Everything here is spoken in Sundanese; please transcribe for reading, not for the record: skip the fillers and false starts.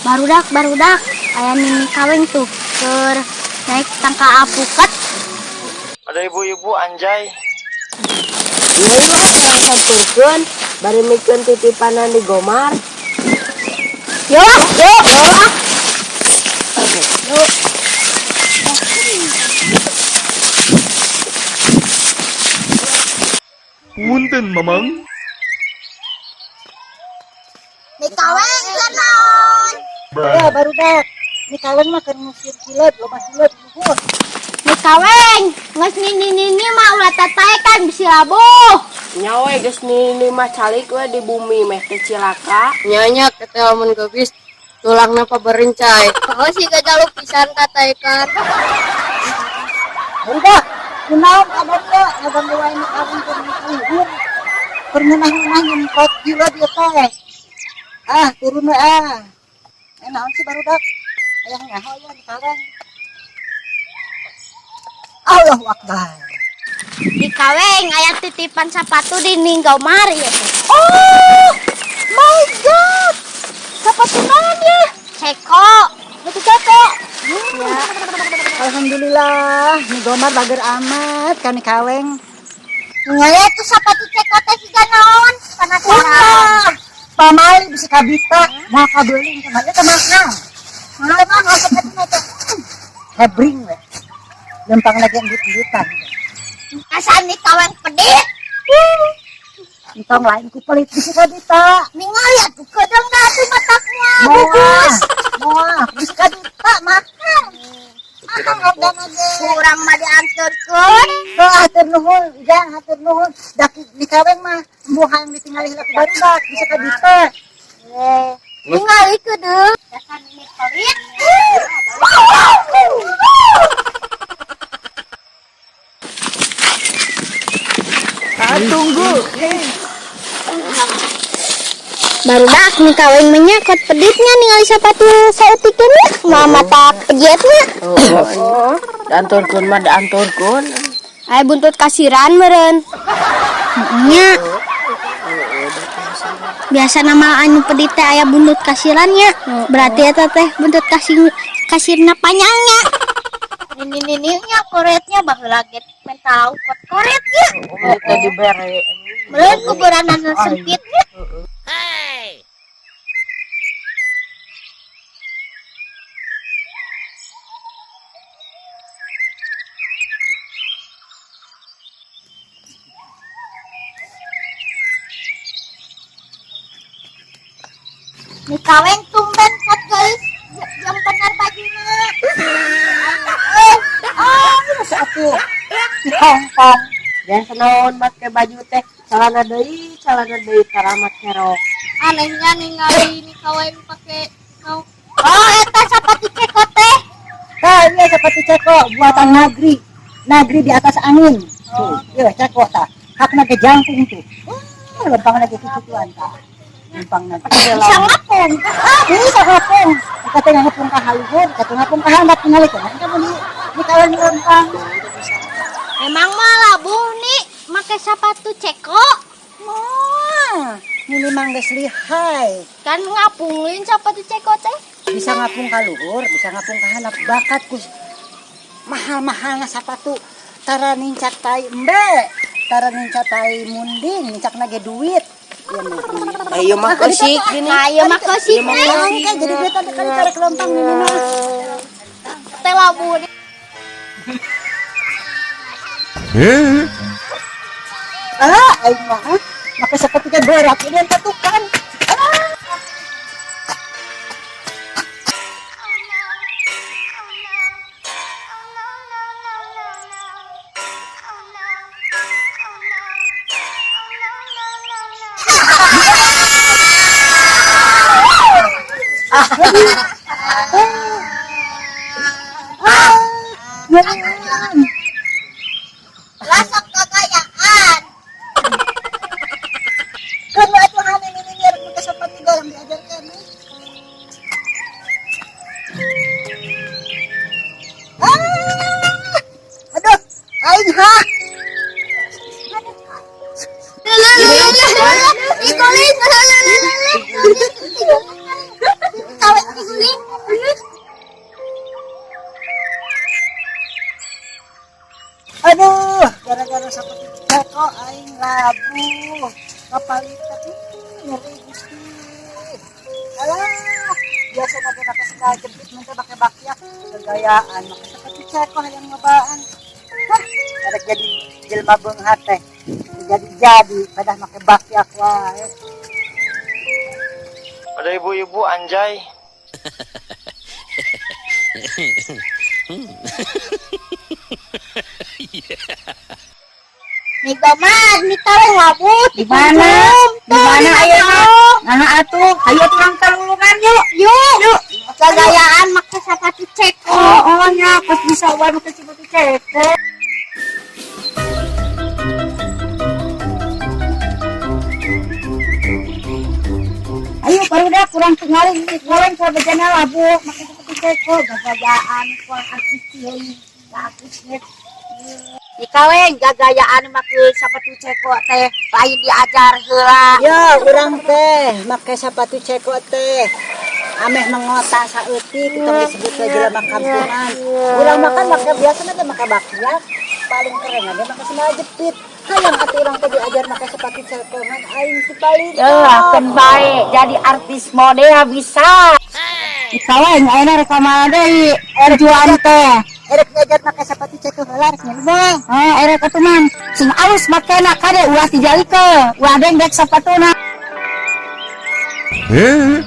Barudak, barudak, aya nini kaweng tuh keur naik tangkal alpukat. Ada ibu-ibu, anjay. Ieu mah hayang santurkeun bari mikeun titipanan di Gomar. Yo, yo, yo. Yo. Punten, Mamang. Ni kaweng keur naon? Ya, barudak. Ni kaweng mah keur ngusir sileut, loba sileut luhur. Ni kaweng, geus nini-nini mah ulah tataekan bisi labuh. Nya we geus nini mah calik we di bumi meh teh cilaka. Nya teh lamun geubis tulangna paberincai. Oh, siga jaluk pisan kataekan. Barudak, kunaon kabar ieu ngaganggu wae ni kaweng keur luhur. Keur ngeunah-ngeunah nyemprot sileut ieu teh. Ah, turun we ah. Eh, naon sih, barudak? Hayang nyaho ya ni kaweng. Allahu Akbar. Ni kaweng aya titipan sepatu di Ningomar ya. Oh my God. Sepatu naon ya? Ceko. Sepatu ceko. Ya. Alhamdulillah, ni Gomar bager amat ka ni kaweng. Ningali tuh sepatu ceko teh siga naon? Penasaran. Wah, pamali bisa kabita, mau kabeuli teh mah teh mahal. Mahal mahal sepatu teh. Hebring we. Lempang lagi endut-endutan. Asa ni kaweng pedit. Entong lain ku pelit bisa kabita. Ningali atuh kedeung da atuh mataknya. Moal, moal, bisa kabita mahal. Mahal hargana ge. Kurang mah dianterkeun. Heuh, hatur nuhun, Ujang, hatur nuhun. Da ni kaweng mah embung hayang ditingali heula ku barudak bisa kabita. Eh, ningali kedeung. Dasar ini pelit. Ah, tunggu. Barudak ni kaweng menyakot peditnya ningali sepatu saeutikeun nya. Moal mata pejetnya. Oh, dianturkeun mah dianturkeun. Aya buntut kasiran meureun. Nya. Biasa nama anu pedit teh aya buntut kasirannya. Berarti eta teh buntut kasir kasirna panjangnya. Ini nini nya koretnya baheula ge mental kot koretnya. Oh, teh dibere. Meureun kuburan anu sempitnya. Ni kaweng tumben kot guys. Yang benar bajunya. Eh, ah, masa atuh di Hong Kong. Jangan senaon make baju teh celana deui tara make rok. Anehnya ningali ni kaweng pake rok. Oh, eta sepatu ceko teh. Tah, iya sepatu ceko buatan Nagri. Nagri di atas angin. Tuh, iya ceko tah. Hakna ge jangkung tuh. Lempang lagi kikituan tah. Lempang lagi. Bisa ngapung. Ah, bisa ngapung. Kata ngapung ka haluhur, kata ngapung ka handap ningali kan. Kamu di kawan lempang. Emang mah labuh nih make sepatu ceko. Moal, ini mah geus lihai. Kan ngapungin sepatu ceko teh. Bisa ngapung ka luhur, bisa ngapung ka handap bakat ku mahal-mahalna sepatu tara nincak tai embe, tara nincak tai munding, nincak ge duit. Iya mah duit. Ayo mah keusik gini. Nah, ieu mah keusik Ieu mah teh. keusik. Oke, jadi duit ada kali tarik lempang ini mah. Teh labuh nih. Eh? Ah, aing mah ah. Make sepatu teh berat ini yang tukang. Ah. Ah, ngerian. Lasok kegayaan. Kan atuh hane ini biar make sepatu goreng diajarkan. Ah, aduh, aing ha. Iguling, iguling. Kaweng iguling. Sapatu ceko aing labuh. Kapalitan nyeri Gusti. Alah, biasa make make sendal jepit mun teh make bakyak gegayaan make sepatu ceko hayang nyobaan. Hah, erek jadi jelema beunghar teh. Jadi-jadi pada make bakyak wae. Ada ibu-ibu anjay. Nih Gomar, nih tolong ngabut. Di mana? Di mana ayeuna? Nah atuh, ayo urang tulungan yuk. Yuk, yuk. Gagayaan make sepatu ceko. Oh, nya pas bisa wae make sepatu ceko. Ayo barudak kurang tinggalin ini goreng sabejana labuh make sepatu ceko gagayaan kurang artis deui. Artis. Dikaweng gagayaan make sapatu ceko teh lain diajar heula. Ya, urang teh make sepatu ceko teh. Ameh mengota saeutik kita disebut we jelema kampungan. Urang makan make biasana teh make bakyak. Paling keren ada make sendal jepit. Hayang atuh urang teh diajar make sepatu ceko ngan aing si paling. Ya, keun bae jadi artis model bisa. Dikaweng ayeuna rek ka mana deui? Tujuan teh. Erek diajar make sepatu ceko heula rek nyelebong. Oh, erek atuh man. Sing alus makena kade ulah dijalikeun, ulah dengdek sapatuna. Eh.